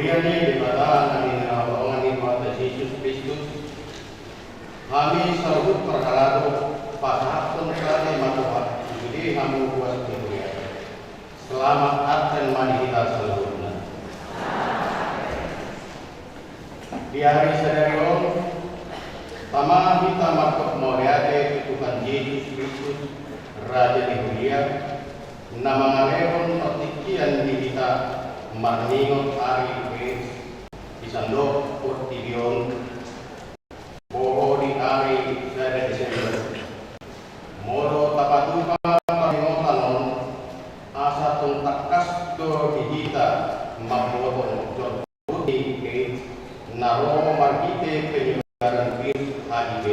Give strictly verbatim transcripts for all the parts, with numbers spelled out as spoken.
Ia ni Debata na ninaholongan ni Tuhanta Jesus Kristus, hami saluhut parhalado, pasahathon tale ma Tuhan, sude hamu ruas ni huria. Selamat Advent ma di hita saluhutna. Di ari sadari on, tama hita mandok mauliate tu Tuhan Jesus Kristus, Raja ni huria, na mangalehon partingkian di hita marningot ari Paska di sandok portibi on, boho di ari sada Desember. Molo tapatupa parningotan on, asa tung tangkas do di hita mamboto jolma ni AIDS na ro marhite penyebaran virus H I V.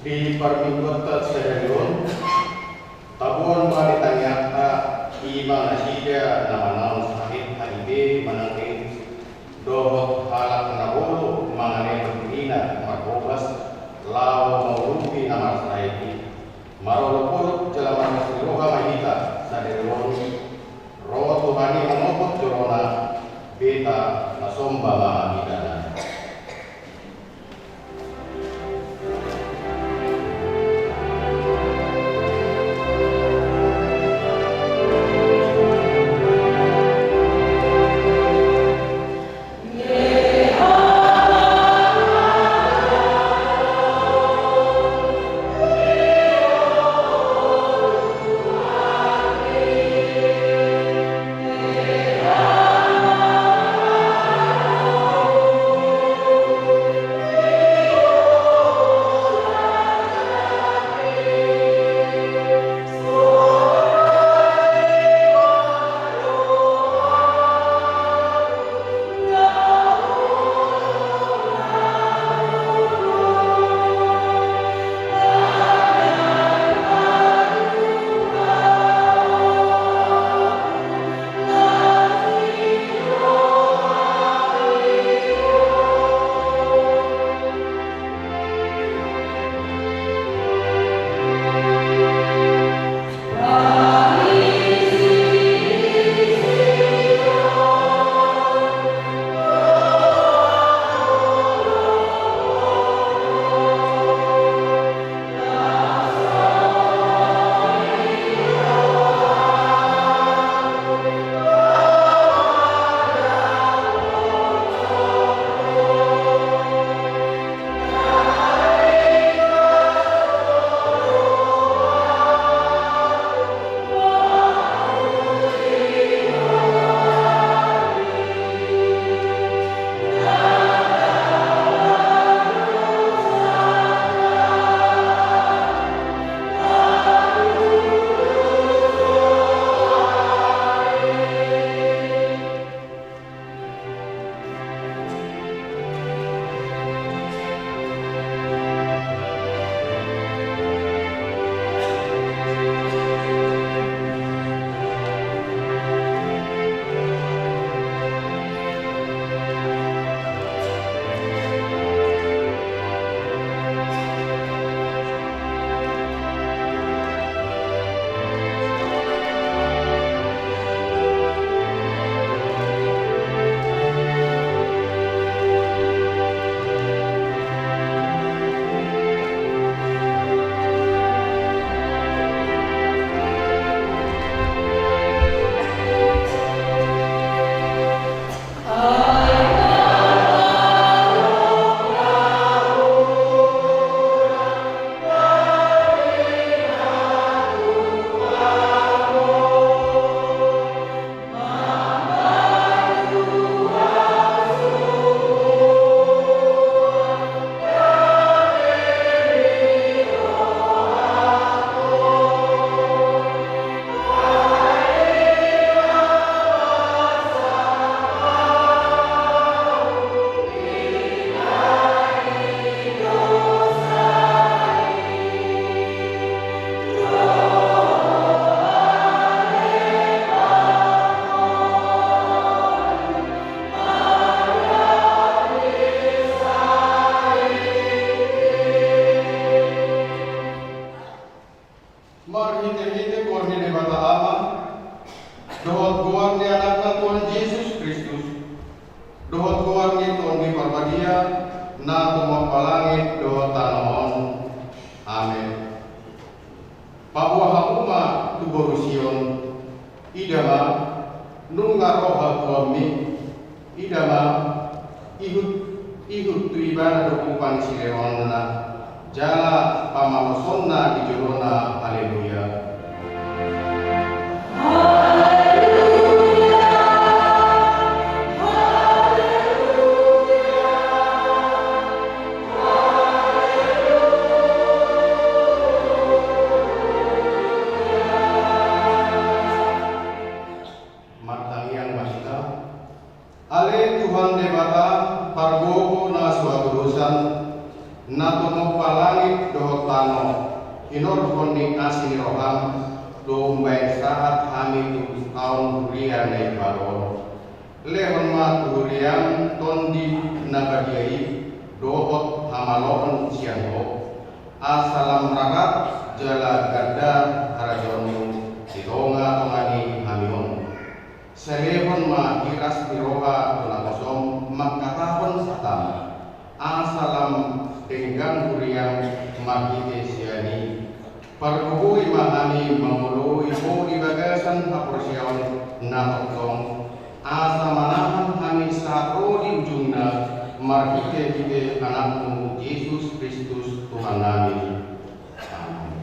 Di parmingguanta sadari on, taboan ma di tangiangta, i ma nasida na manaon sahit H I V manang AIDS, dohot halak na boi mangalehon dirina marhobas, laho maurupi na marsahit i. Marolopolop jala marlas ni roha ma hita sadari on, ro Tuhan i manopot jolona, beta na somba ma hita na. Dohot goar ni Anakna Tuhan Jesus Kristus, dohot goar ni Tondi Parbadia, na tumompa langit dohot tano on. Amen. Paboa hamu ma tu boru Sion, ida ma, nunga ro hatuaonmi, ida ma, ihut, ihut tu ibana do upa ni silehonna, jala pamalosonna di jolona. Haleluya. Martangiang ma hita. Ale Tuhan Debata, pargogo na so hatudosan, na tumompa langit dohot tano, hinorhon ni asi ni roham, do umbahen sahat hami tu adopan huria na imbaru on. Lehon ma tu huriam Tondi na badia i, dohot hamaloon sian Ho, asa lam rarat jala ganda harajaonmu di tongatonga ni hami on. Sai lehon ma hiras ni roha tu na hosom mangkatahon hatam, asa lam denggan huriam marhite sian i. Pargogoi ma hami mangoloi Ho di bagasan haporseaon na tongtong, asa manahan hami sahat ro di ujungna, marhitehite Anakmu Jesus Kristus Tuhannami. Amen.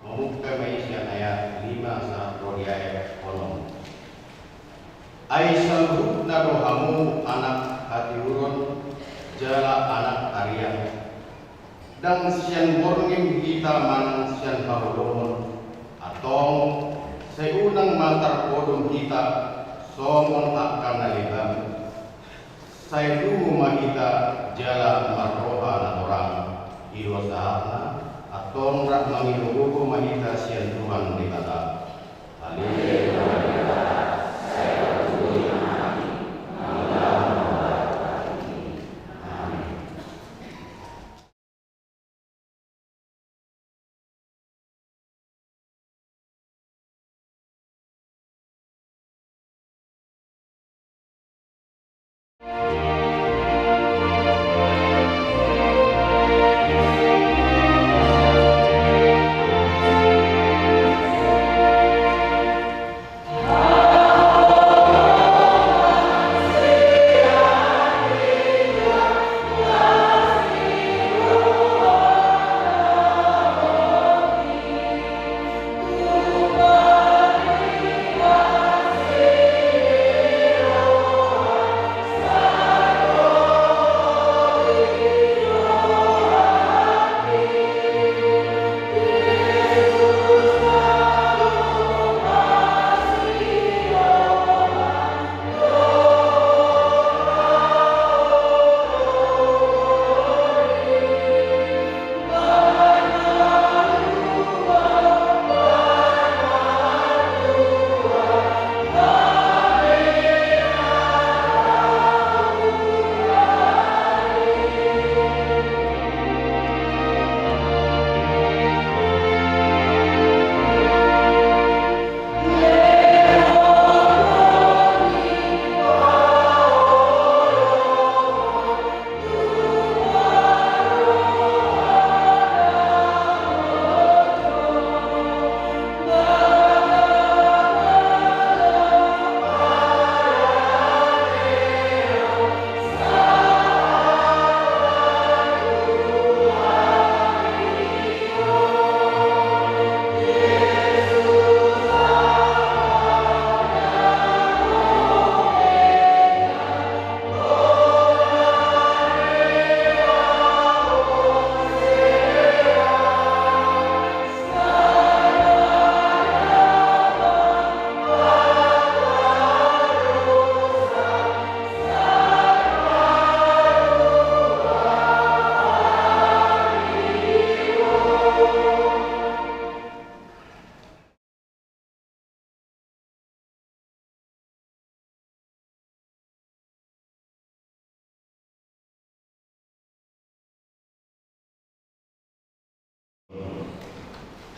Mamungka ma i sian ayat lima sahat ro di ayat onom. Ai saluhutna do hamu anak hatiuron jala anak arian. Ndang sian borngin hita manang sian haholomon, antong sai unang ma tarpodom hita songon angka na leban. Sai dungo ma hita jala marroha na torang. I do sahatna, antong rap mangido gogo ma hita sian Tuhan Debata. Haleluya. Amen.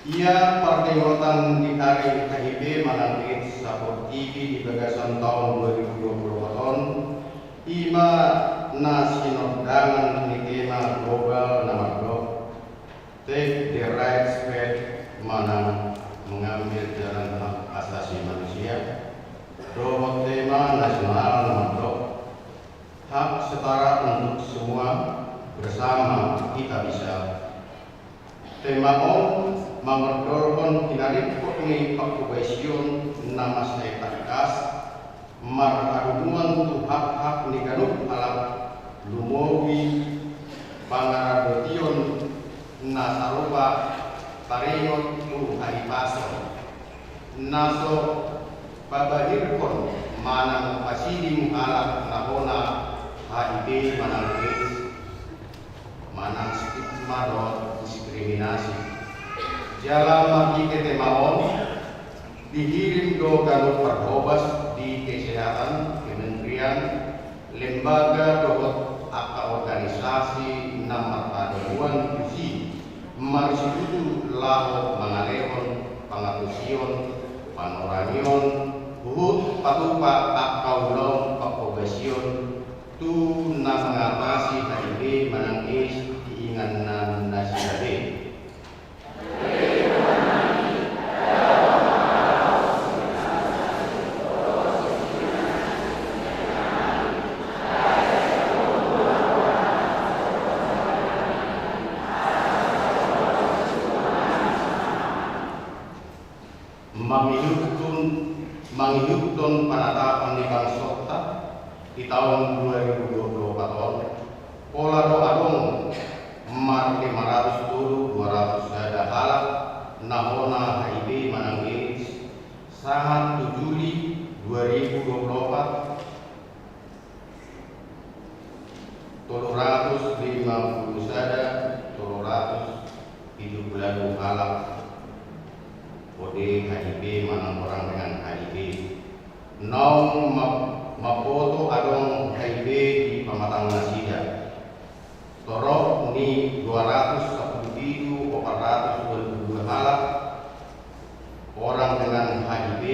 Ia parningotan di ari H I V manang AIDS saportibi di bagasan taon dua ribu dua puluh opat on, i ma na sinondangan ni tema global na mandok Take the Right Path manang Mengambil Jalan Hak Asasi Manusia, dohot tema nasional na mandok Hak Setara untuk Semua, Bersama Kita Bisa. Tema on mangondolhon hinariphon ni panghobasion na mansai tangkas marhadomuan tu hak-hak ni ganup halak, lumobi pangaradotion na sarupa taringot tu hahipason na so pabahirhon manang pasiding halak na hona H I V manang AIDS, manang stigma dohot diskriminasi. Jala marhite tema on dihirim do ganup parhobas di kesehatan, kementerian, lembaga dohot angka organisasi na marhadomuan tusi marsitutu laho mangalehon pangantusion, panorangion, huhut patupa angka ulaon panghobasion tu na mangatasi H I V manang AIDS di inganan nasida be. Mangihuthon, mangihuthon panatapan ni bangsonta di taon dua ribu dua puluh opat on, pola do adong marlima ratus tolu dua ratus sada halak na hona H I V manang AIDS, sahat tu Juli dua ribu dua puluh opat, tolu ratus lima puluh sada, tolu ratus pitu puluh ualu halak O D H I V manang orang dengan H I V. Naung ma-, mamboto adong H I V di pamatang nasida. Torop ni dua ratus sampulu pitu opat ratus dua puluh dua halak orang dengan H I V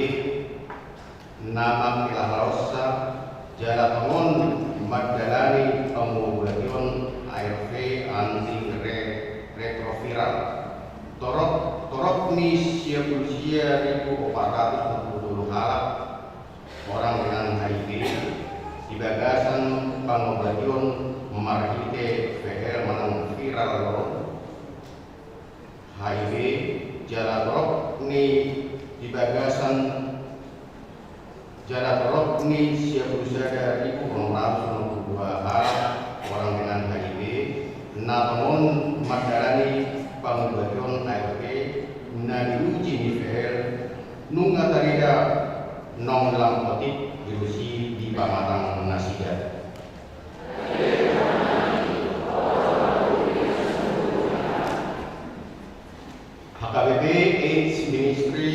na mangkilahalonsa jala tongon mandalani pangobation A R V, anti re-, retroviral. Torop, torop ni sia pulu sia ribu opat ratus dua pulu tolu halak orang dengan H I V di bagasan pangobation marhite V L manang viral load. H I V, jala torop ni di bagasan, jala torop ni sia pulu sada ribu onom ratus onom pulu dua halak orang dengan H I V na tongon mandalani pangobation A R V na diuji ni V L, nunga tarida naung lam otik virusi di pamatang nasida. H K B P AIDS Ministry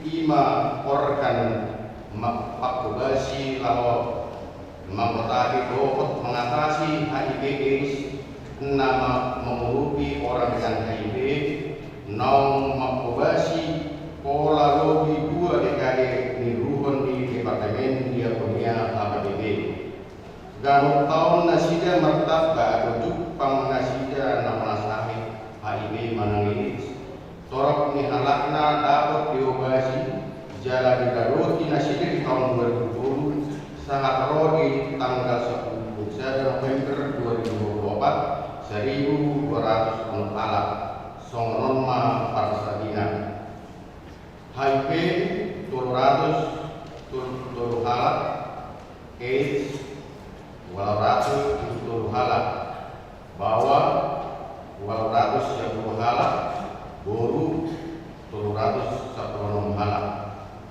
i ma organ ma-, pangobasi laho mangotahi dohot mangatasi H I V AIDS na ma-, mangurupi orang dengan H I V, naung mangobasi pola lobi dua dekade niuruhon ni Departemen Diakonia H K B P. Ganup taon nasida martamba do jumpang nasida na hona sahit H I V manang AIDS. Torop ni halakna dapot diobasi jala diradoti nasida di taon dua ribu tolu sahat ro di tanggal sampulu sada November dua ribu dua puluh opat, saribu dua ratus onom halak. Songon on ma parsahitna. H I V tolu ratus tolu pulu tolu halak, AIDS ualu ratus pitu pulu tolu halak, baoa ualu ratus sia pulu halak, boru tolu ratus sampulu onom halak,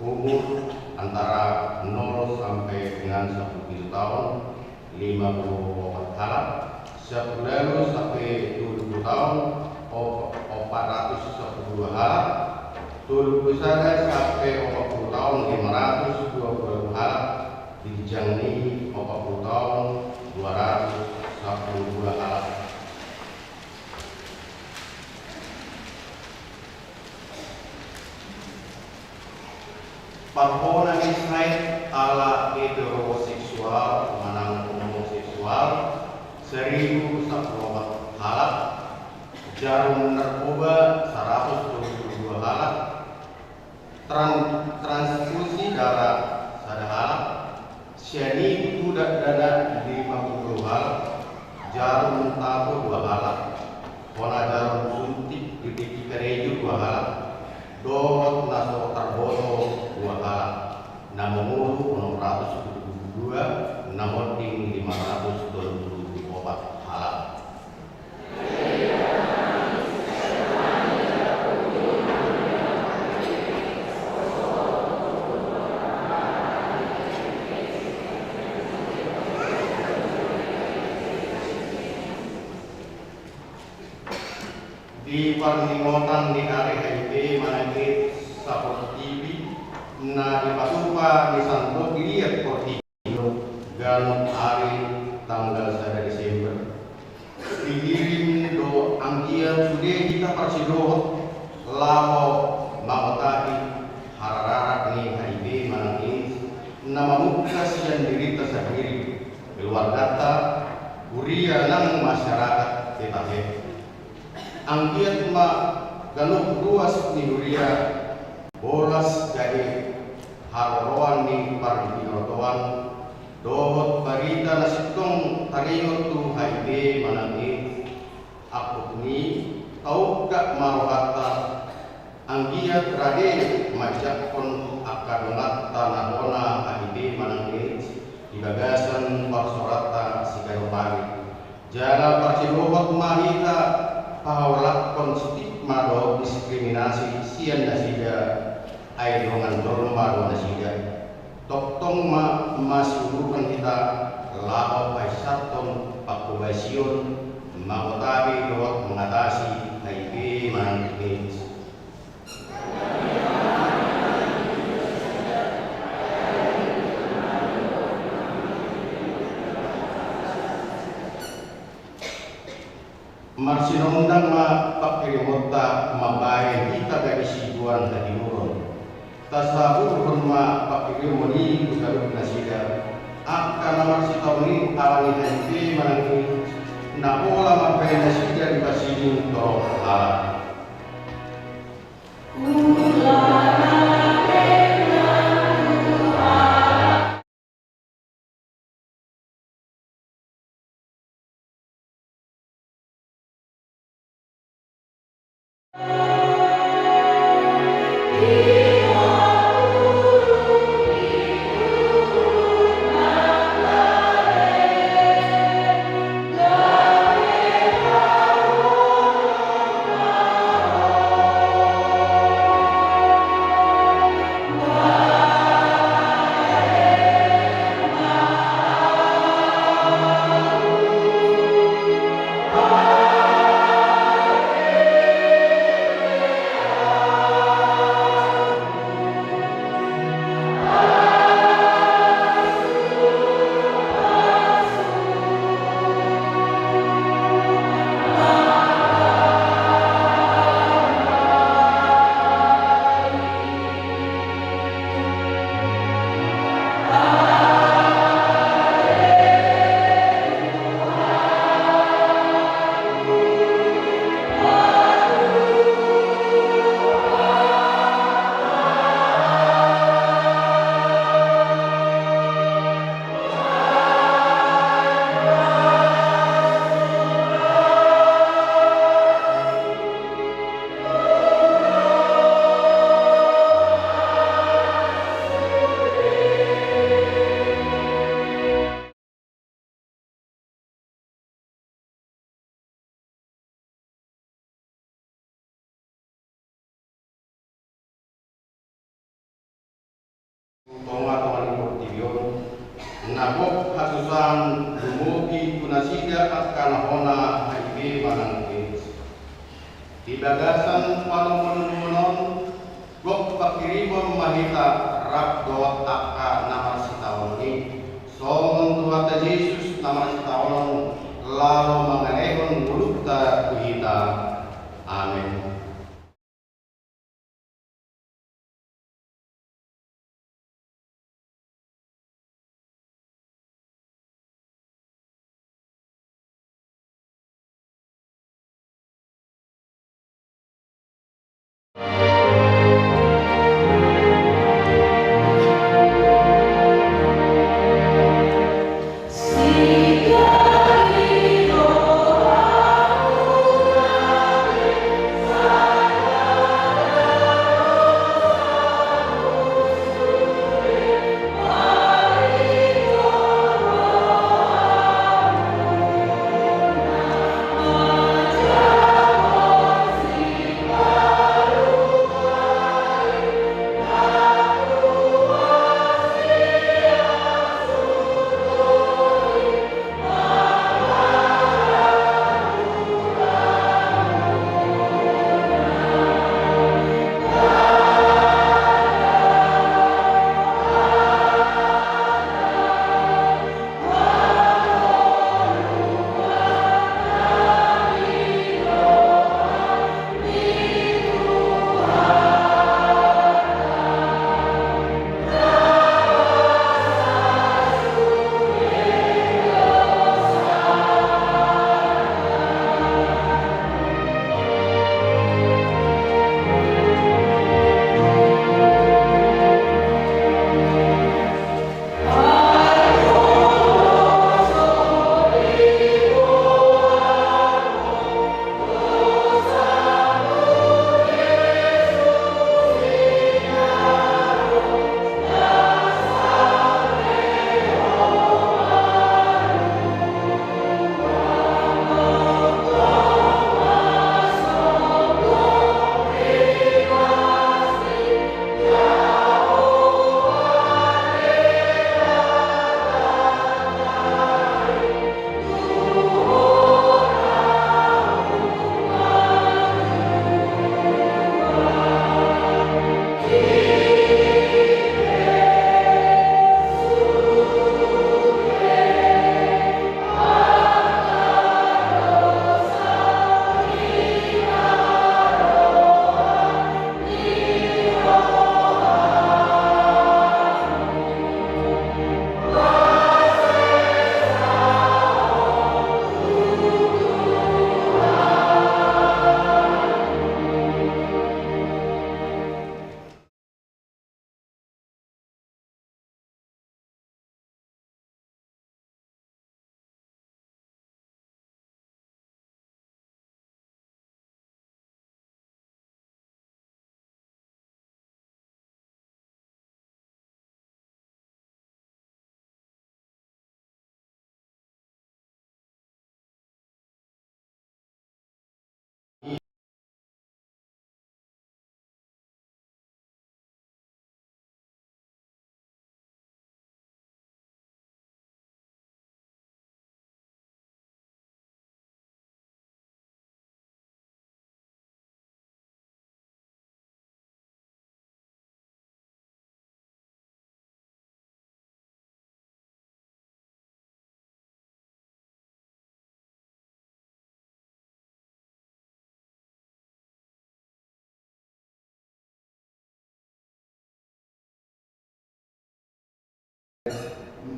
umur antara nol sampe dengan sampulu pitu taon, lima pulu opat halak, sampulu ualu sampe tolu pulu taon, op-, opat ratus sampulu dua halak, tolu pulu sada sampe opat pulu taon, lima ratus dua pulu halak, di ginjang ni opat pulu taon, dua ratus sampulu dua halak. Parhona ni sahit ala heteroseksual manang homoseksual, saribu sampulu opat halak. Jarum narkoba, saratus tolu pulu dua halak. Tran-, transfusi darah, sada halak. Sian i tu dakdanak, lima pulu halak. Jarum tato, dua halak. Hona jarum suntik di tingki karejo, dua halak. Dohot na so tarboto, dua halak. Na mangolu, onom ratus tolu pulu dua. Na monding, lima ratus tolu pulu opat halak. Di parningotan ni ari HIV manang AIDS saportibi na dipatupa di sandok liat portibi, ganup ari tanggal sada Desember, dihirim do anggiat sude hita parsidohot laho mangotapi harararak ni HIV manang AIDS na mamungka sian dirinta sandiri, keluarganta, huria nang masyarakat pe tahe. Anggiat ma ganup ruas ni huria bolas jadi haroroan ni parbinotoan dohot barita na sintong taringot tu HIV manang AIDS. Angkup ni i, taungkap ma rohanta, anggiat rade manjakkon angka donganta na hona HIV manang AIDS di bagasan parsaoranta siganup ari. Jala parsidohot ma hita pahaolakkon stigma dohot diskriminasi sian nasida, ai dongan jolma do nasida. Tongtong ma masiuduhon hita laho paisarhon pangkobasion mangotapi dohot mangatasi HIV manang AIDS. Marsinondang ma pangkirimonta mambahen hita gabe siboan hatiuron. Tasaburhon ma pangkirimon i tu ganup nasida, angka na marsitaonon i ala ni HIV manang AIDS, na pola mambahen nasida dipasiding torop halak. Tu tongatonga ni portibi on, na gok hasusahan lumobi tu nasida angka na hona HIV manang AIDS. Di bagasan panomunomuon on, gok pangkirimon ma hita rap dohot angka na marsitaonon i, songon Tuhanta Jesus na marsitaonon, laho mangalehon ngolunta tu hita. Amen.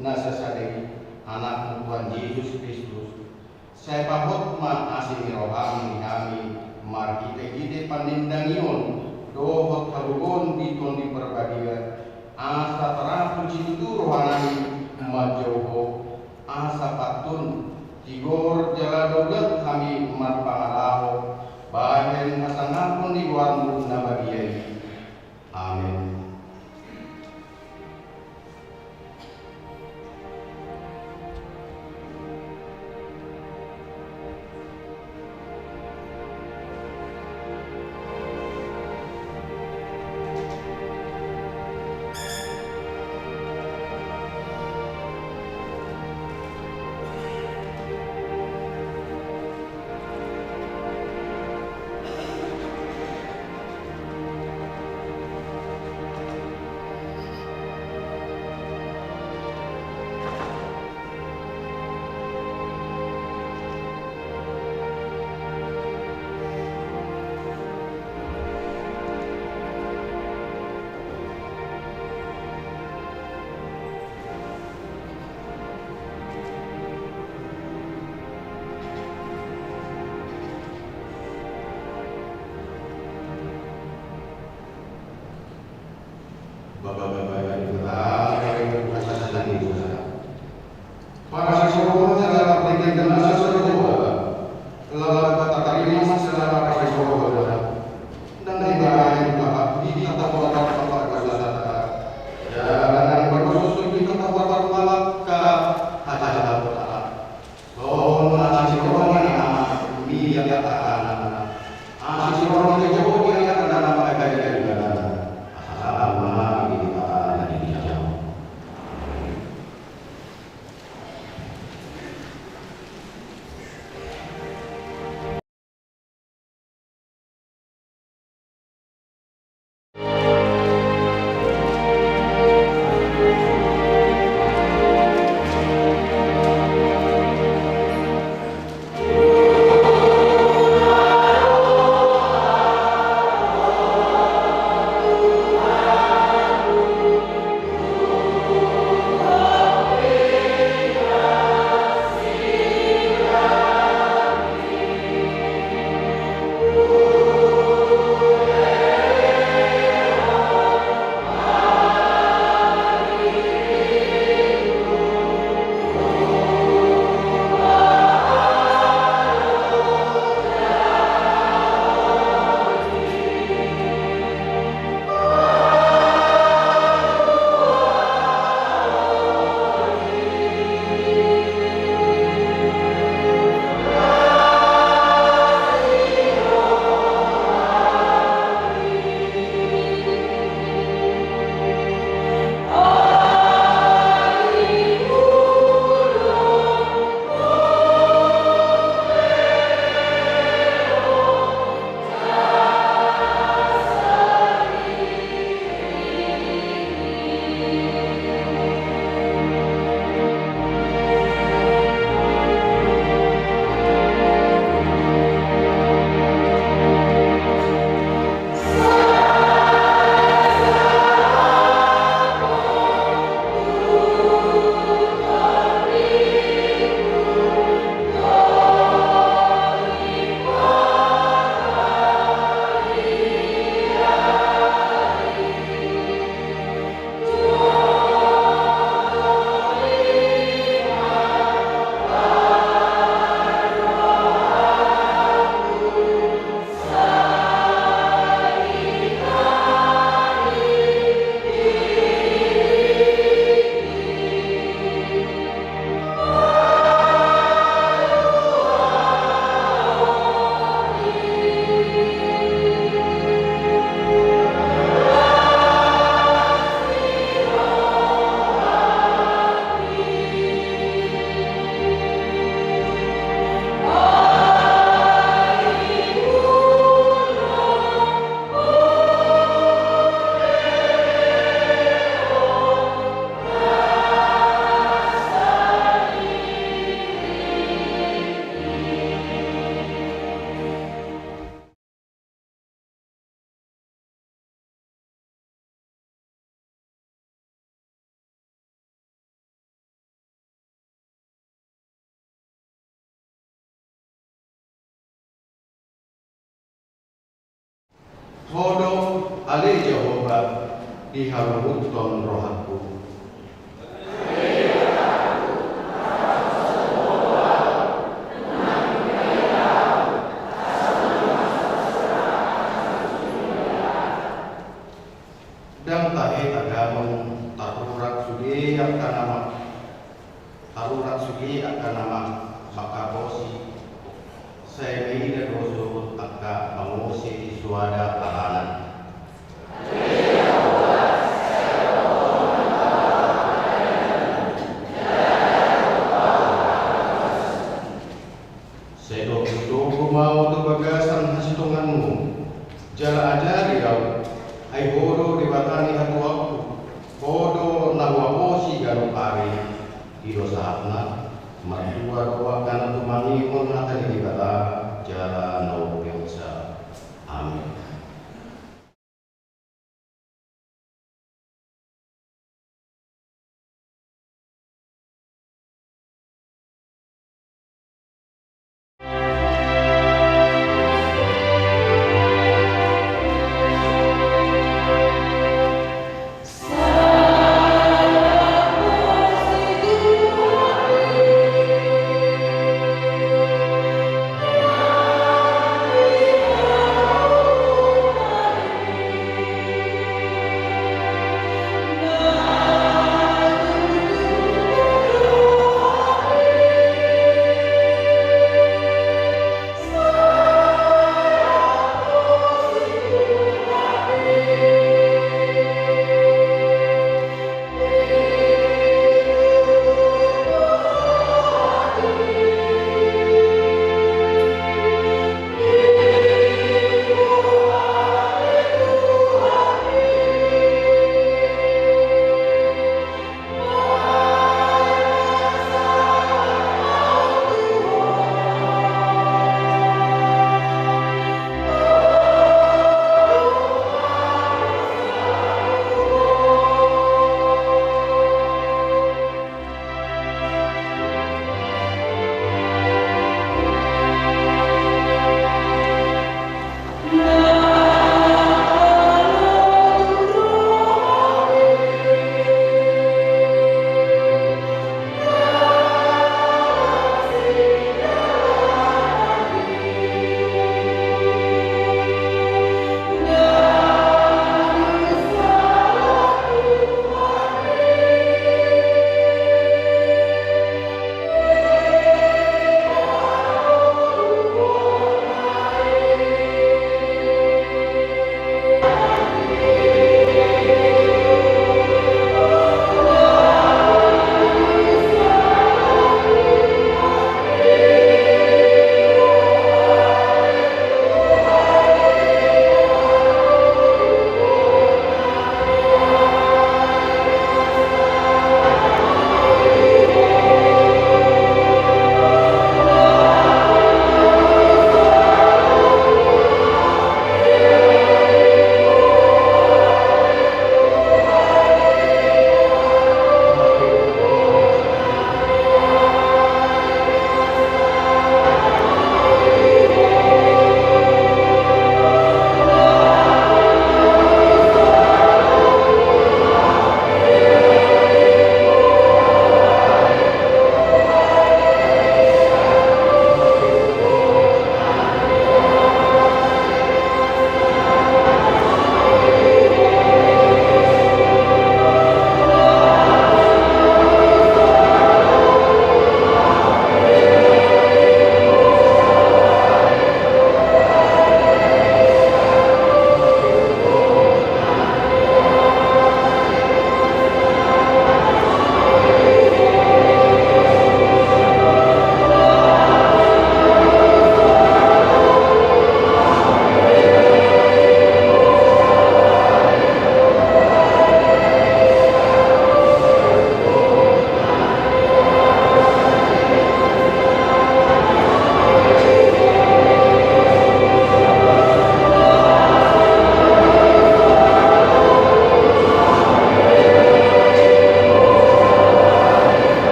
na sasada i, Anakmu Tuhan Jesus Kristus, sai pahot ma asi ni roham di hami marhitehite panindangion dohot hagogoon di Tondi Parbadia, asa tarapul situtu rohanami manjou Ho, asa pantun tigor jala daulat hami marpangalaho bahen hasangapon ni goarmu na badia i. Amen. Parasirohon jala pardenggan na so tarima jala parasirohon. Ndang dibaen Tuhan di hita taboto pardosanta, jala ndang dibaen Tuhan di hita taboto pardosanta. Songon na sisongon i ma di angka anakna, sisongon i ma di angka anakna. Asa ma di angka anakna di jabu. Ho do ale Jahowa, dihaluhuthon rohangku. Ndang tahe tagamon tarurak sude angka na ma-, tarurak sude angka na ma-, mangkaposi. Sai maida do so angka mangose soada alana. Sai dohot dohot ma ahu tu bagasan hasitonganmu, jala ajari ahu, ai Ho do Debata ni hatuaonku, Ho do na huaposi ganup ari. I do sahatna, martua do angka na tumangihon hata ni Debata, jala na umpeopsa. Amin.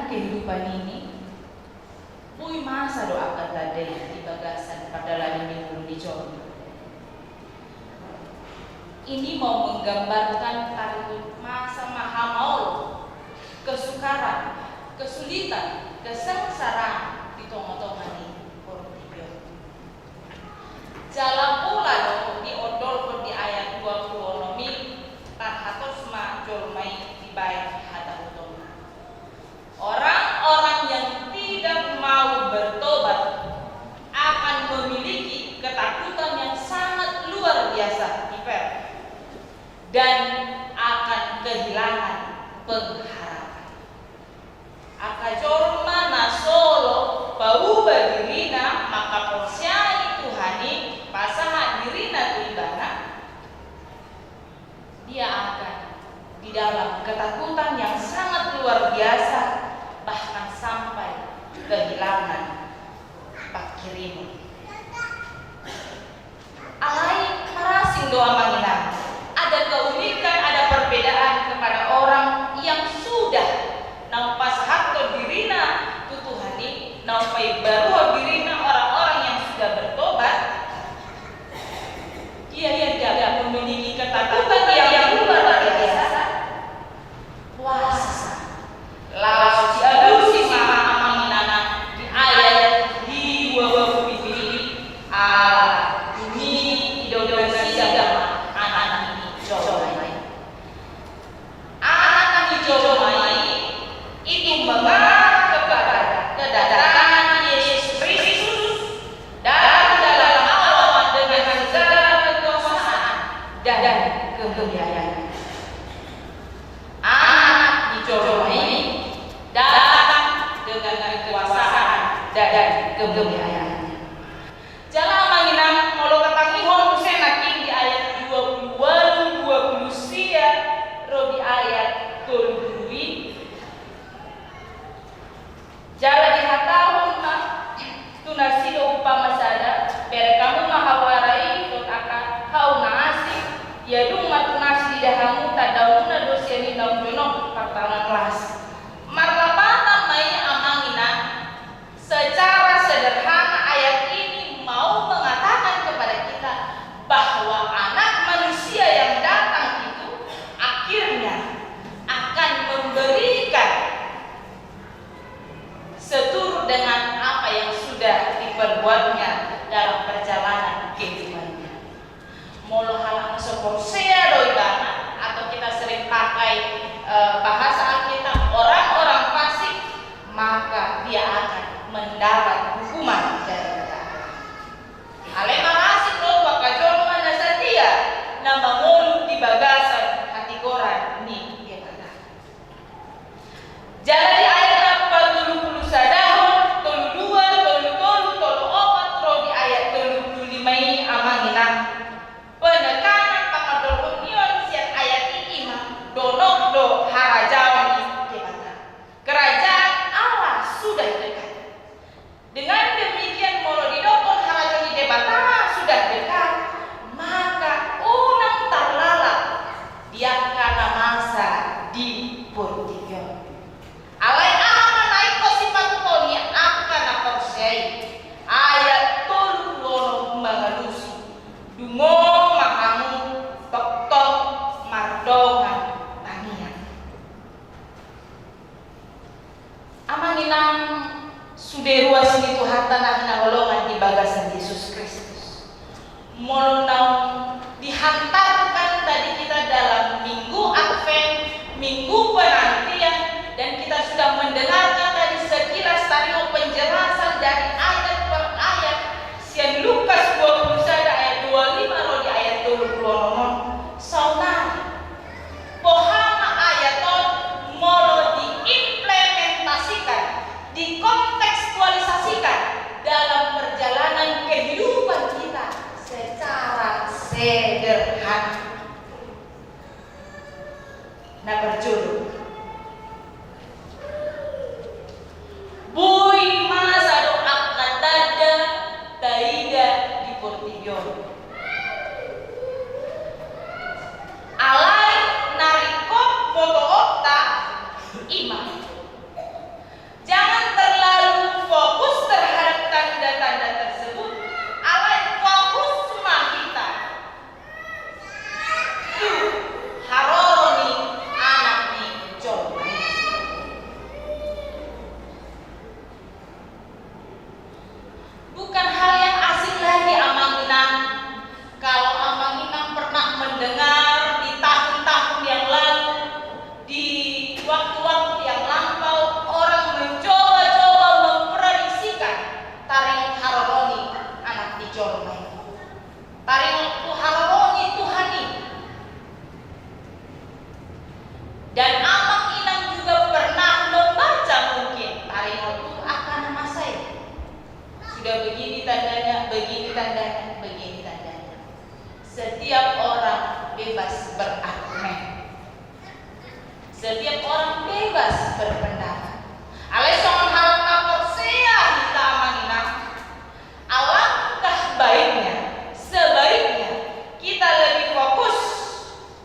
kehidupan ini, boi masa do angka tanda i di bagasan pardalanan ni ngolu ni jolma. Ini mau menggambarkan tarikut masa mahamaol, kesukaran, kesulitan, kesengsaraan di tonga-tonga ni portibi on. Jala pola do diondolhon di ayat dua pulu onom i, tarhatos ma jolma i dibaen hata hutong. Orang-orang yang tidak mau bertobat akan memiliki ketakutan yang sangat luar biasa, Iper, dan akan kehilangan pengharapan. Angka jolma na so olo pauba dirina mangkaporseai Tuhan i, pasahat dirina tu Ibana, dia akan di dalam ketakutan yang sangat luar biasa, bahkan sampai kehilangan panghirimon. Alai marasing do, amang inang. Ada keunikan, ada perbedaan kepada orang yang sudah naung pasahathon dirina tu Tuhan i, naung paimbaruhon dirina, orang-orang yang sudah bertobat. Dia tidak memiliki ketakutan yang luar biasa. Puasa. Laos dialusi ma, amang inang, di ayat dua pulu pitu i, ala dung i didok nasida ma anak ni jolma i. Anak ni jolma i itu mengarah kepada kedatangan Yesus Kristus datang dalam awan dengan segala kekuasaan dan kemuliaan. Anak ni jolma i datang dengan kekuasaan dan kemuliaan. Jala, amang inang, molo tatangihon muse nangkin di ayat dua pulu ualu, dua pulu sia ro di ayat tolu pulu i. Jala dihatahon ma tu nasida umpama sada: Bereng hamu ma hawara i dohot angka hau na asing, ia dung martunas diida hamu, tandaonmuna do sian i naung jonok partangan las. Marlapatan ma i, amang inang, secara sederhana ayat ini mau mengatakan kepada kita bahwa Anak Manusia yang datang itu akhirnya akan memberikan seturut dengan apa yang sudah diperbuatnya dalam perjalanan kehidupannya. Molo halak na so porsea do ibana, atau kita sering pakai, eh, bahasa Alkitab, orang-orang fasik, maka dia akan mendapat hukuman daripada Allah. Alai marasing do tu angka jolma na satia, na mangolu di bagasan hatigoran ni Debata. Jala di ayat na patolu pulu sadahon, tolu dua, tolu tolu, tolu opat ro di ayat tolu pulu lima i, amang inang, penekanan pangandorhon ni on sian ayat i ima: Donok do harajaon ni Debata. Kerajaan Allah sudah dekat. Dengan demikian, molo didokkon harajaon ni Debata sudah dekat, maka unang tarlalap di angka na masa di portibi on. Alai aha ma na ingkon sipatupaon ni angka na porsea i? Ayat tolu pulu onom mangalusi: Dungo ma hamu tongtong mardongan tangiang. Amang inang sude ruas ni Tuhanta na hinaholongan di bagasan Jesus Kristus. Molo naung dihantarkan tadi kita dalam Minggu Advent, Minggu Penantian, dan kita sudah mendengarkan tadi sekilas tadi penjelasan dari ayat per ayat, sian Lukas dua pulu sada ayat dua lima ro di ayat tolu pulu onom on. Saonari, boha ma ayat on molo diimplementasikan, dikontekstualisasikan dalam perjalanan kehidupan kita secara sederhana? Na parjolo, boi masa do angka tanda taida di portibi on. Alai na ringkot botoonta ima, Setiap orang bebas berpendapat. Alai songon halak na porsea hita, amang inang, alangkah baiknya, sebaiknya kita lebih fokus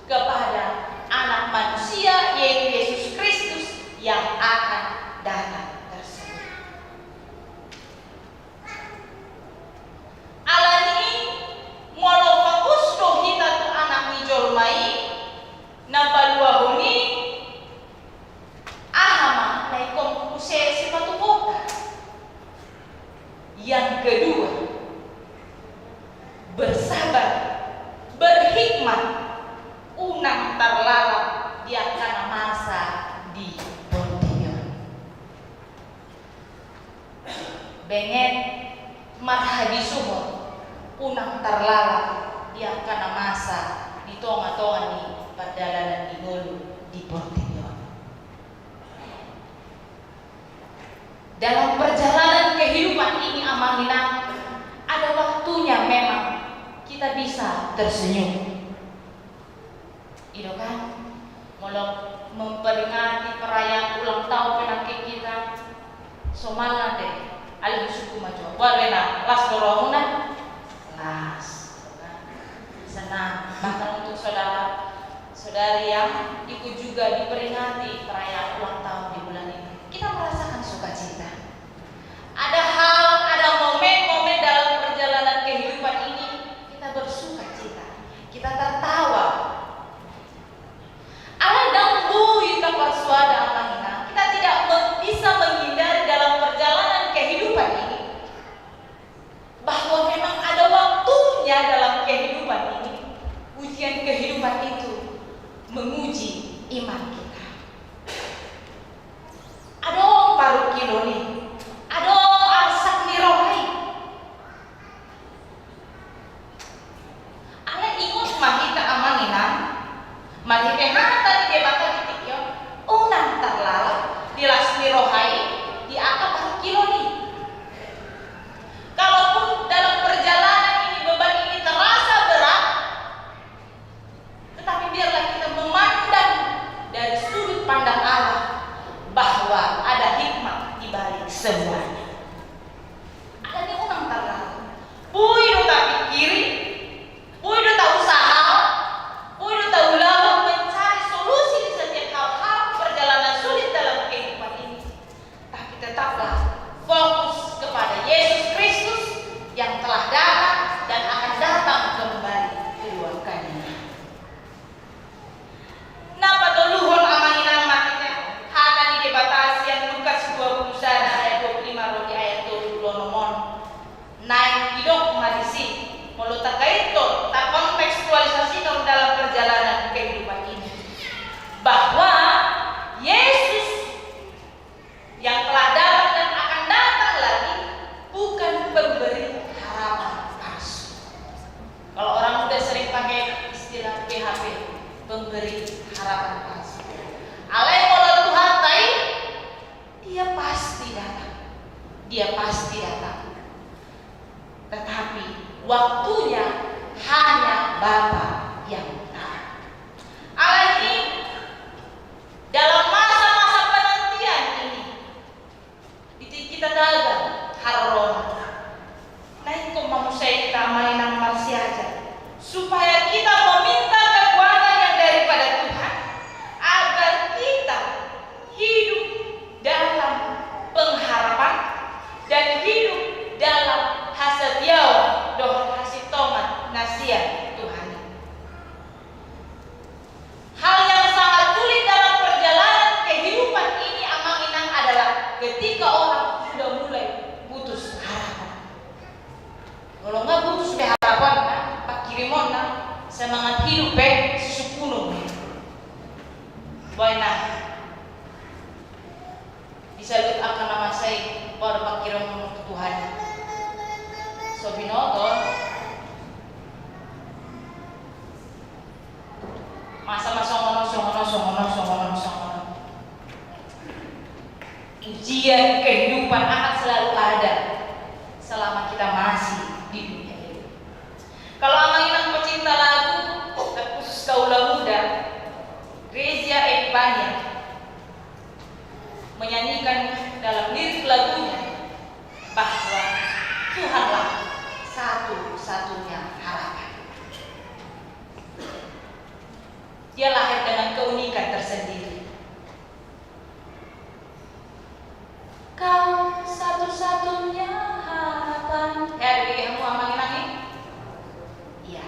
kepada Anak Manusia, yaitu Yesus Kristus yang akan datang tersebut. Alani i, molo fokus do hita tu Anak ni jolma i, na paluahon i, aha ma na ingkon muse sipatupaonta? Yang kedua, bersabar, berhikmat, unang tarlalap di angka na masa di portibi on. Benget, marhabisuhon, unang tarlalap di angka na masa di tonga-tonga ni pardalanan ni ngolu di portibi on. Dalam perjalanan kehidupan ini, amang inang, ada waktunya memang kita bisa tersenyum. I do kan, molo memperingati perayaan ulang tahun pe nangkin hita, so mangan deh, alai husungkun ma jo. Boha do inang, las do rohamuna? Las, i do kan? Senang. Bahkan untuk saudara, saudari yang ikut juga diperingati perayaan ulang tahun di bulan ini, kita merasakan sukacita. Ada hal, ada momen-momen dalam perjalanan kehidupan ini, kita bersukacita, kita tertawa. Alai ndang boi taparsoada, amang inang, kita tidak me-, bisa menghindari dalam perjalanan kehidupan ini bahwa memang ada waktunya dalam kehidupan ini, ujian kehidupan itu menguji iman kita. Adong parungkilon i, adong arsak ni roha i. Alai ingot ma hita, amang inang, marhite hata ni Debata di tingki on, unang tarlalap di las ni roha i di angka parungkilon i. Kalaupun dalam perjalanan ini beban ini terasa berat, tetapi biarlah kita memandang dari sudut pandang Allah bahwa ada hikmat di balik semuanya. Alani i unang tarlalap. Boi do tapikiri, boi do tausaha, boi do taulahon mencari solusi di setiap hal-hal perjalanan sulit dalam kehidupan ini. Tapi tetaplah fokus kepada Yesus Kristus yang telah datang dan akan datang kembali kedua kalinya. Na patoluhon, amang inang, marhite hata ni Debata sian Lukas dua puluh sada ayat dua puluh lima ro di ayat dua puluh onom on. Naeng didok ma disi, molo takaiton, takontekstualisasikan dalam perjalanan kehidupan ini, bahwa Yesus yang telah datang dan akan datang lagi bukan pemberi harapan palsu. Kalau orang muda sering pakai istilah P H P, pemberi harapan palsu. Alai molo Tuhanta i, Dia pasti datang. Dia pasti datang. Tetapi waktunya hanya Bapa yang tahu. Alani i, dalam masa-masa penantian ini, di tingki tataga haroro, naeng ma muse hita, amang inang, marsiajar supaya kita meminta kekuatan yang daripada Tuhan, agar kita hidup dalam pengharapan dan hidup dalam hasatiaon dohot hasintongan na sian Tuhan i. Hal yang sangat sulit dalam perjalanan kehidupan ini, amang inang, adalah ketika orang sudah mulai putus harapan. Molo nga putus be harapan, na, pangkirimon, na, semangat hidup pe sisungkunon be. Boha, na, di saluhut angka na masa i, boha do pangkirimon tu Tuhan? So binoto. Masa ma songon on, songon on, songon on, songon on, songon on. Ujian kehidupan akan selalu ada selama kita masih di dunia ini. Kalau amang inang pecinta lagu, terkhusus kaula muda, Gereja Epifania, Nyanyikan dalam lirik lagunya bahwa Tuhanlah satu-satunya harapan. Dia lahir dengan keunikan tersendiri. Kau satu-satunya harapan. Hei, hamu amang inang i? Iya.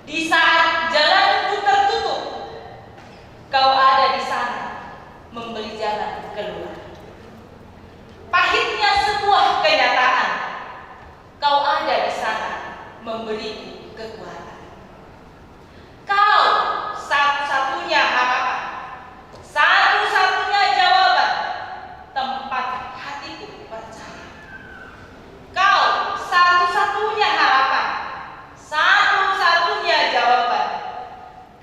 Di saat jalanku tertutup, kau ada di sana memberi jalan keluar. Pahitnya sebuah kenyataan, kau ada di sana memberiku kekuatan. Kau satu-satunya harapan, satu-satunya jawaban tempat hatiku percaya. Kau satu-satunya harapan, satu-satunya jawaban.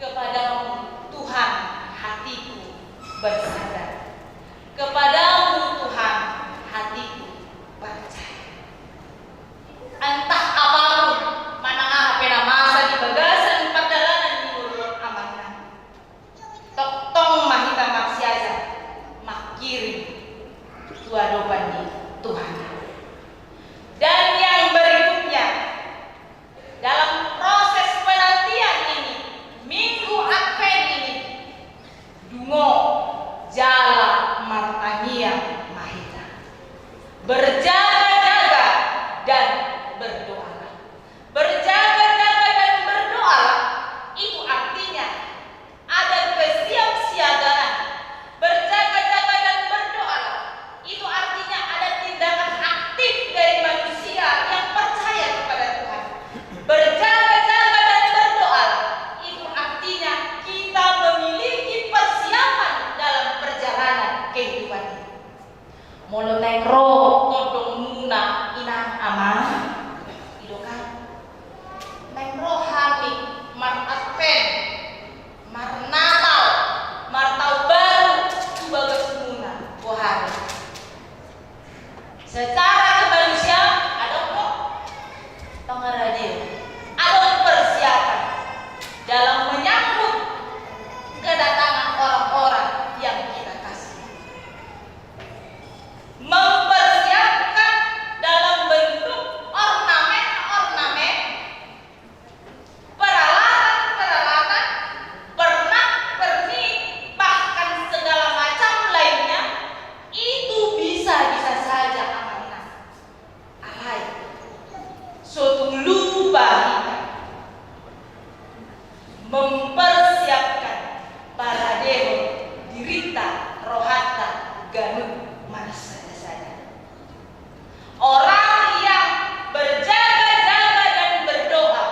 Kepadamu, Tuhan, hatiku bersandar. Kepadamu, Tuhan, hatiku percaya. Entah apapun manang aha pe na masa di bagasan pardalanan ni ngolu on, amang inang, tongtong ma hita marsiajar mangkirim tu adopan ni Tuhan. Dan yang berikutnya, dalam proses penantian ini, Minggu Advent ini, dungo jala martangiang ma hita. Berjaga-jaga dan berdoalah. Berjaga-jaga dan berdoalah, itu artinya ada kesiapsiagaan. Berjaga-jaga dan berdoalah, itu artinya ada tindakan aktif dari manusia yang percaya kepada Tuhan. Berjaga-jaga dan berdoalah, itu artinya kita memiliki persiapan dalam perjalanan kehidupan ini. Molo naeng ro gondongmuna inang amang, i do kan? Naeng ro hami mar-Advent, marnatal, martaon baru tu bagasmuna, boha do? Secara kemanusiaan adong do pangaradeon, adong persiapan dalam menyambut kedatangan orang-orang yang kita kasih. Mempersiapkan dalam bentuk ornamen-ornamen, peralatan-peralatan, pernak-pernik, bahkan segala macam lainnya, itu bisa-bisa saja amanah. Alai, so tung lupa hita mempersiapkan, paradehon dirinta, rohanta ganup marsada-sada. Orang yang berjaga-jaga dan berdoa,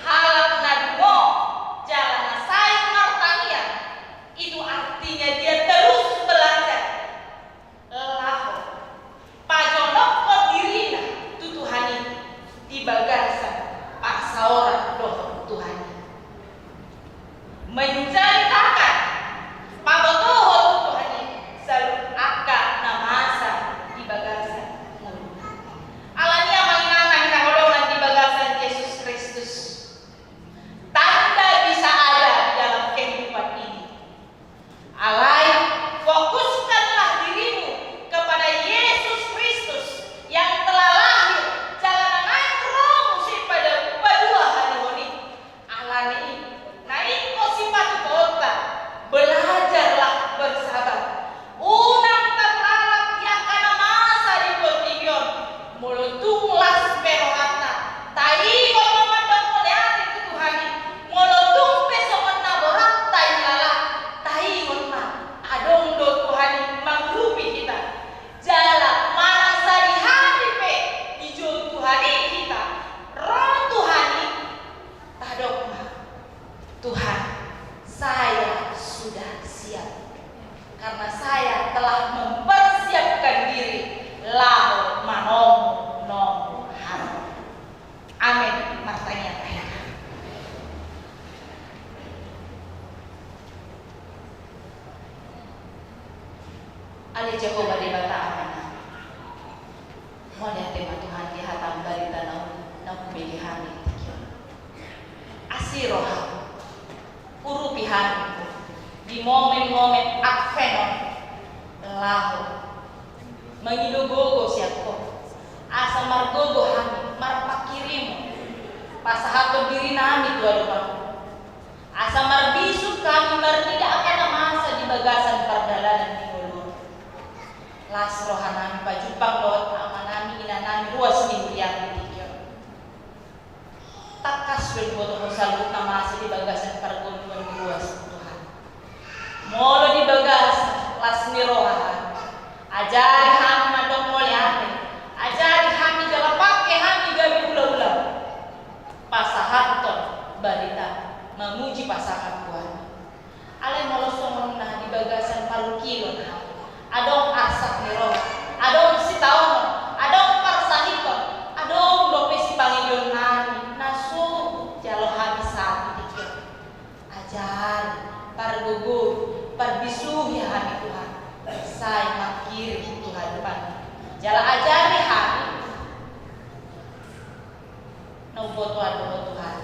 halak na dungo jala na sai martangiang, itu artinya dia terus belajar laho pajonokhon dirina tu Tuhan i di bagasan parsaoran dohot Tuhan i. Menceritakan, pabotohon tu Tuhan i saluhut angka na masa di bagasan ngoluna. Alani i, amang inang na hinaholongan di bagasan Jesus Kristus, tanda bisa ada di dalam kehidupan ini. Alai, fokuskanlah dirimu kepada Yesus Kristus yang telah lahir jala na naeng ro muse pada paduahalihon i. Alani i, na ingkon sipatupaonta, belajarlah bersabar. Unang tarlalap di angka na masa di portibi on. Molo tung las pe rohanta, taingot ma mandok mauliate tu Tuhan i. Molo tung pe songon na borat tailala, taingot ma, adong do Tuhan i mangurupi hita. Jala manang sadihari pe dijou Tuhan i hita, ro Tuhan i, tadok ma, Tuhan, saya sudah siap, karena saya telah mempersiapkan diri laho manomu-nomu Hamu. Amen. Martangiang ma hita. Ale Jahowa Debata Amanami, mauliate ma Tuhan di hata barita na uli na hubege hami di tingki on. Asi rohaM, urupi hami. Di momen-momen Advent on, laho mangido gogo sian Ho, asa margogo hami marpanghirimon, pasahathon dirinami tu adopanMu, asa marbisuk hami marnida angka na masa di bagasan pardalanan ni ngolu on. Las rohanami pajumpang dohot amanami inanami ruas ni huriaM di tingki on. Tangkas do diboto Ho saluhut na masa di bagasan pargonggoman ruas, Tuhan. Molo di bagasan las ni roha hami, ajari hami mandok mauliate, ajari hami jala pangke hami gabe ulaulaM pasahathon barita mamuji pasangaP tu hami. Alai molo songon na di bagasan parungkilon hami, adong arsak ni roha, adong sitaonon, adong parsahiton, adong dope sipangidoonnami na so hujalo hami sahat di tingki on. Ajari, pargogoi, parbisuhi hami Tuhan, sai manghirim tu adopanMu. Jala ajari hami na umbotoan do Ho Tuhan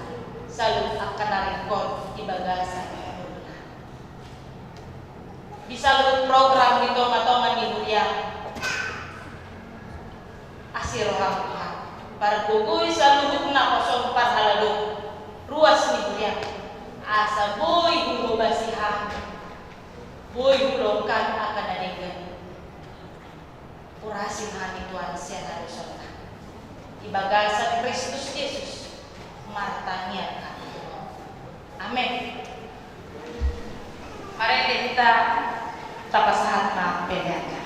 saluhut angka na ringkot di bagasan ngolunami. Di saluhut program di tongatonga ni huriaM, asi rohaM Tuhan, pargogoi saluhutna songon parhalado ruas ni huriaM, asa boi huhobasi hami, boi hulongkan angka na denggan. Urasi ma hami Tuhan sian hadosanta. Di bagasan Kristus Jesus martangiang hami tu Ho. Amen. Marende hita, tapasahat ma pelean.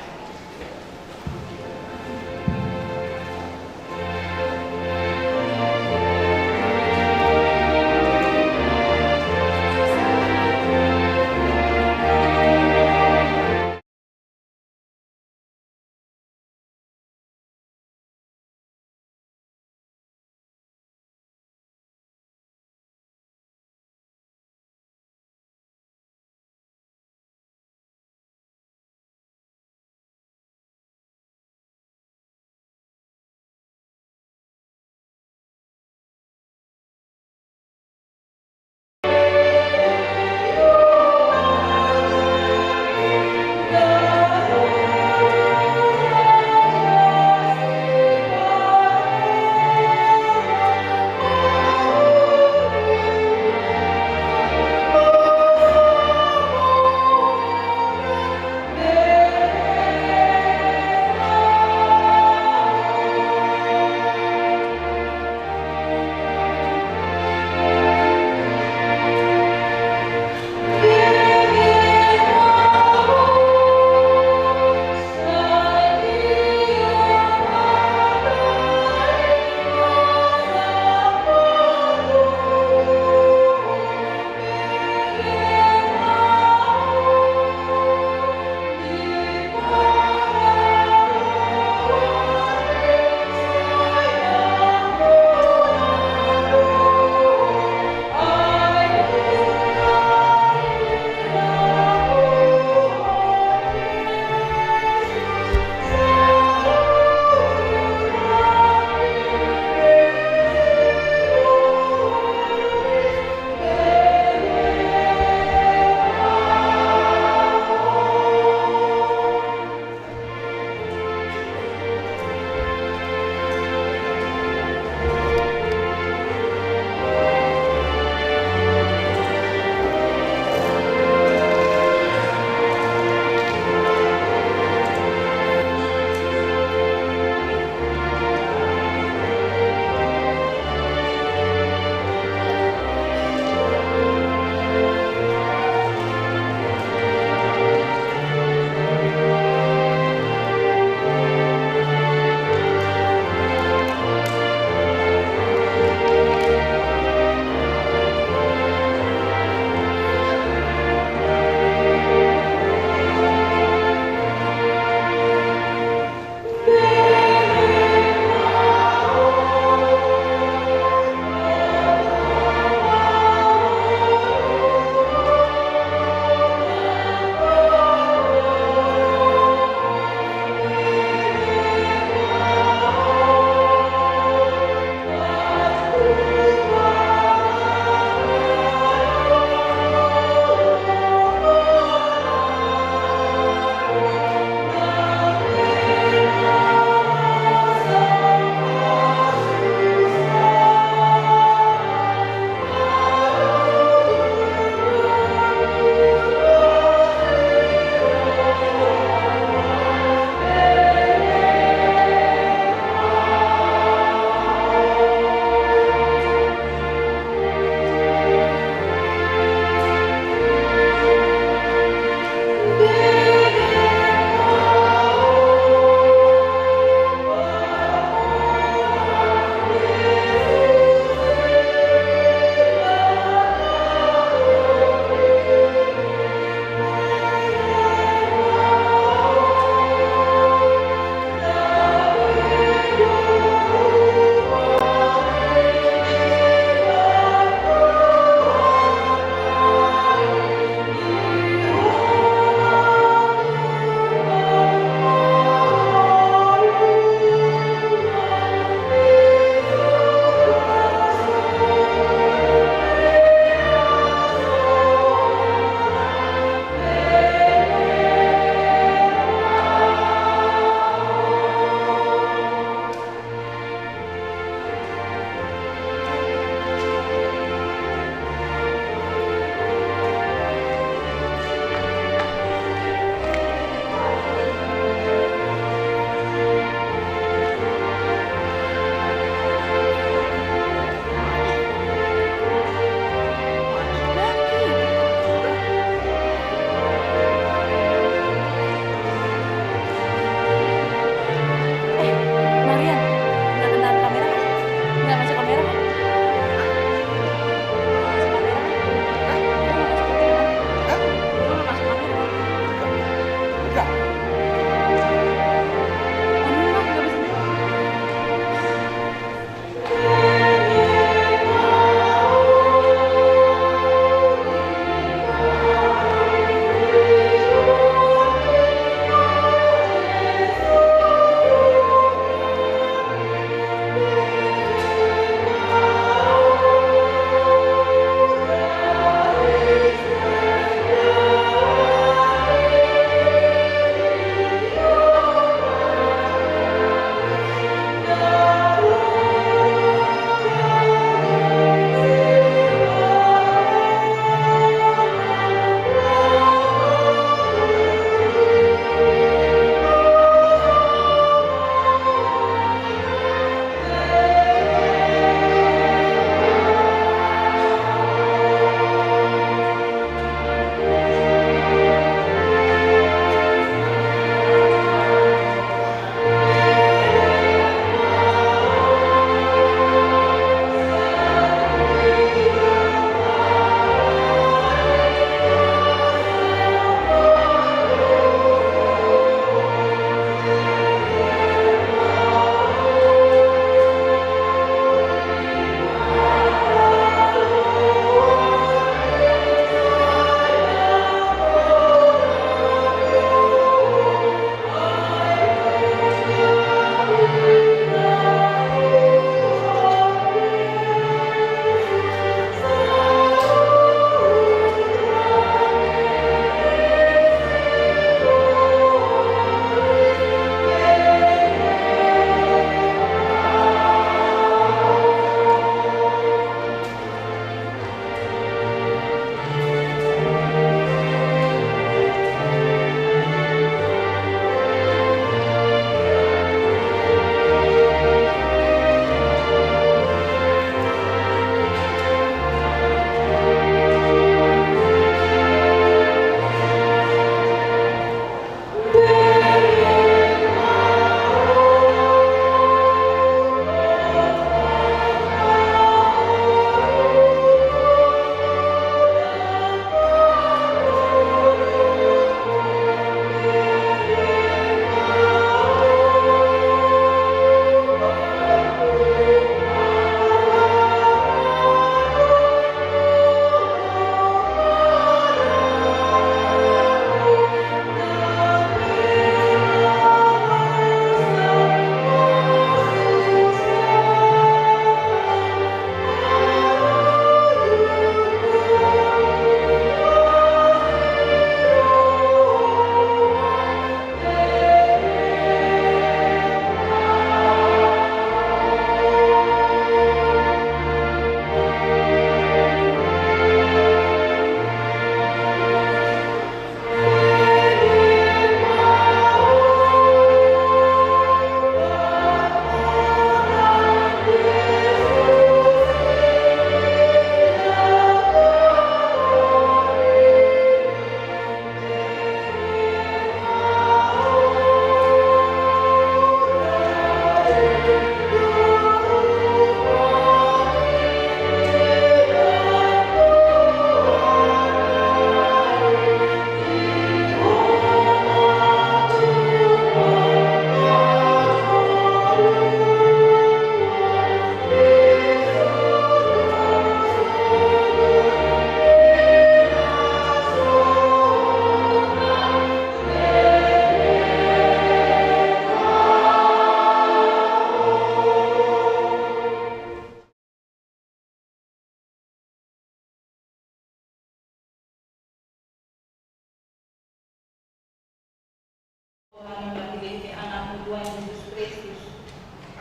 Hami marhitehite Anakmu Tuhan Jesus Kristus,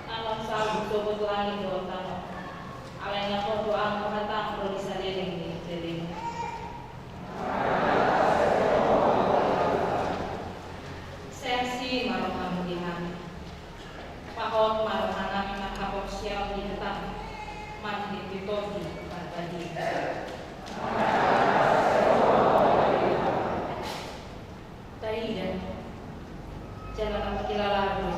na salpu sogot langit dohot tano. Alai na porlu anggo hataM ro di saleleng ni lelengMu. Sai asi ma rohaMu di hami. Pahot ma rohanami marhaporseaon di hataM, marhitehite Tondi Parbadia. Taida, jala na pangkilala do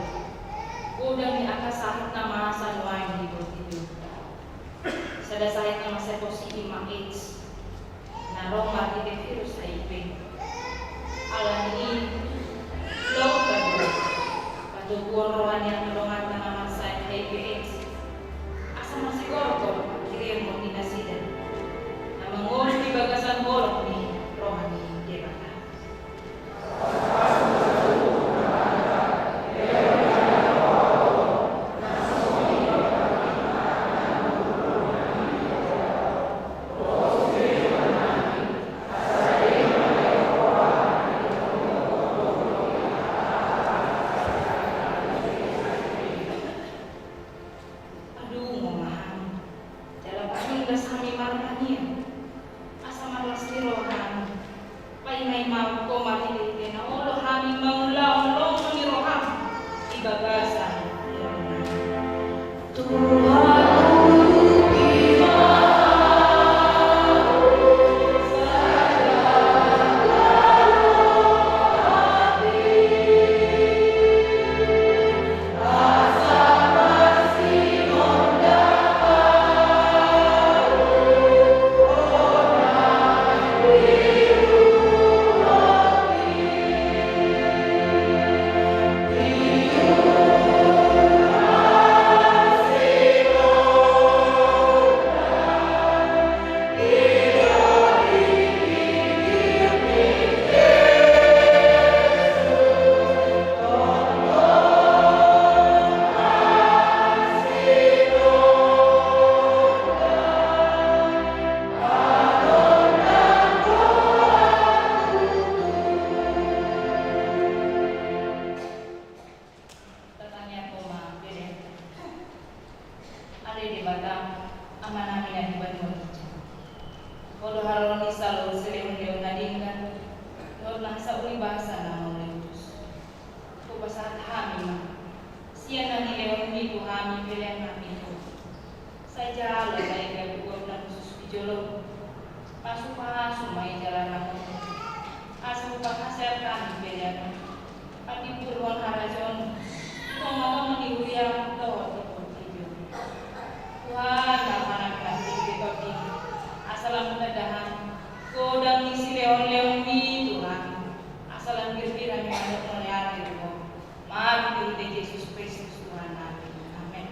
godang ni angka sahit na masa nuaeng di portibi on. Sada sahit na mansai posi i ma AIDS, na ro marhite virus HIV. Alani i, loka do patoguon roha ni angka donganta na mansai HIV AIDS, asa marsigorgor pangkirimon ni nasida na mangolu di bagasan holong ni roha ni Debata. Padungo ma hami, jala paringgas hami martangiang, asa marlas ni roha hami. Paima-imahon Ho marhitehite na olo hami mangulahon lomo ni rohaM di bagasan ulaon nami. Tuhan, urupi ma ahu, sadar laho api. Tatangianghon ma pelean. Ale Debata, Amanami na di banua ginjang. Ho do haroro ni saluhut silehonlehon na denggan dohot na hasauli basa na mauliutus. Hupasahat hami ma sian na nilehonMi tu hami pelean nami on. Sai jalo taida tu gok na hushus di joloM. Pasupasu ma i jala ramoti, asa hupanghaseat hami pelean on. Patimbulhon harajaonMu tu tongatonga ni huria dohot di portibi on. Tuhan, ma rohanami marhitehite Tondi, asa lam hutanda hami godang ni silehonlehonMi tu hami, asa lam girgir hami mandok mauliate tu Ho. Marhitehite Jesus Kristus Tuhannami. Amen.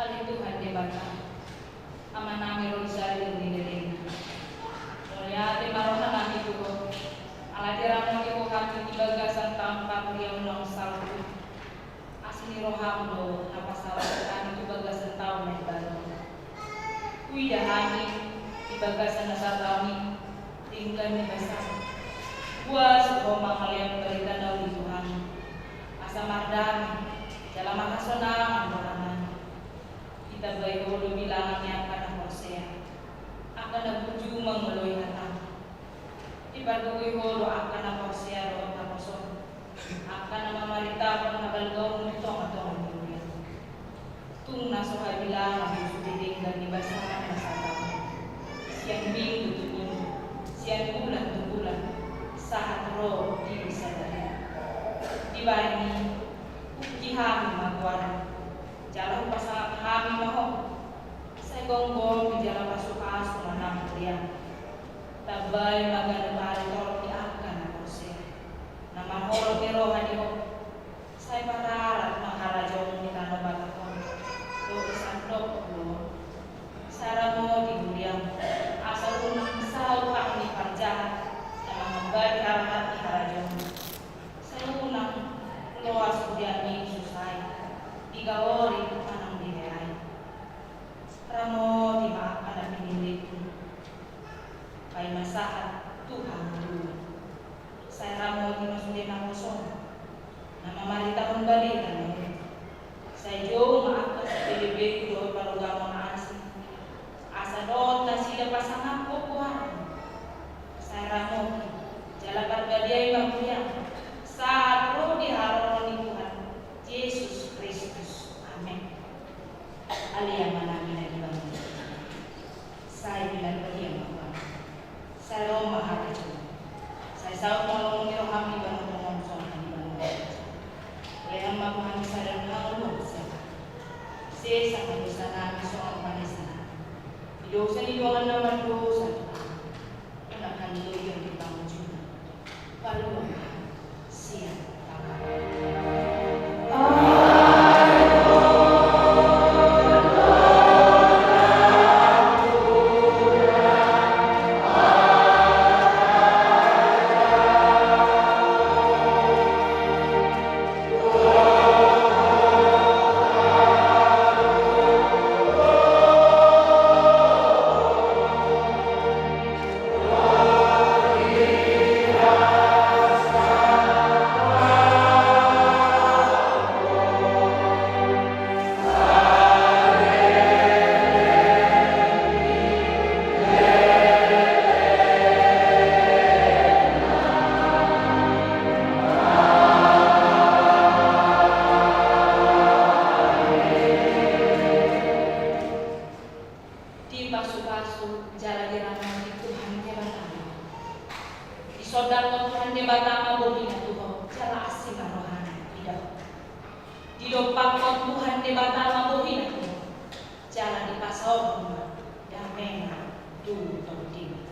Ale Tuhan Debata, Amanami ro di saleleng ni lelengna. Mauliate ma rohanami tu Ho, ala diramoti Ho hami di bagasan taon panguriaon naung salpu. Asi ni rohaM do na pasaorhon hami tu bagasan taon na imbaru. Huida hami di bagasan na sataon i, denggan ni basaM. Boasa Ho mangalean barita na uli tu hami, asa mardame jala marhasonangan rohanami. Ditambai Ho do bilangan ni angka na porsea, angka na burju mangoloi hataM. Dipargogoi Ho do angka na porsea dohot na poso, angka na mamaritahon habalgaonMu di tongatonga ni huria. Tung na so habilangan do sude denggan ni basaM na sataon i, sian minggu tu minggu, sian bulan tu bulan, sahat ro di sadari on. Dibahen i, Tingki hami ma goarmu, jala hupasahat hami ma ho. Sai gomgom jala pasupasu ma nang huriam. Tambai ma ganup ari torop ni angka na porsea, na mangoloi roha di ho. Sai pararat ma harajaonmu di tano Batak on dohot di sandok on. Sai ramoti huriam, asa unang saut hang ni parjahat na mangambati hararat ni harajaonmu. Sai unang loas huriam i susai, digaori manang dibeai. Ramoti ma angka na pinillitmu, paima sahat tu hangoluan. Sai ramoti ma sude na poso, na mamaritahon barita na uli. Sai jou ma angka sipelebegu dohot parugamo na asing, asa dohot nasida pasangaphon goarmu. Sai ramoti jala parbadiai ma huriam, sahat ro di haroro ni Tuhan Jesus Kristus. Amen. Ale Ama nami na di banua, sai pinarbadia ma goarmu. Sai ro ma harajaonmu. Sai saut ma lomo ni roham di banua tonga on songon na di banua surgo. Lehon ma tu hami sadari on hangoluan siapari. Sesa ma dosa nami songon panesanami di dosa ni dongan na mardosa tu hami. Unang haluaon hami di pangujungan. Palua ma hami sian pangago. Dipasupasu jala diramoti Tuhan Debata ma ho. Disondangkon Tuhan Debata ma bohina tu ho jala asi ma rohana ida ho. Didompakkon Tuhan Debata ma bohina tu ho jala dipasaorhon ma damena tu tondimi.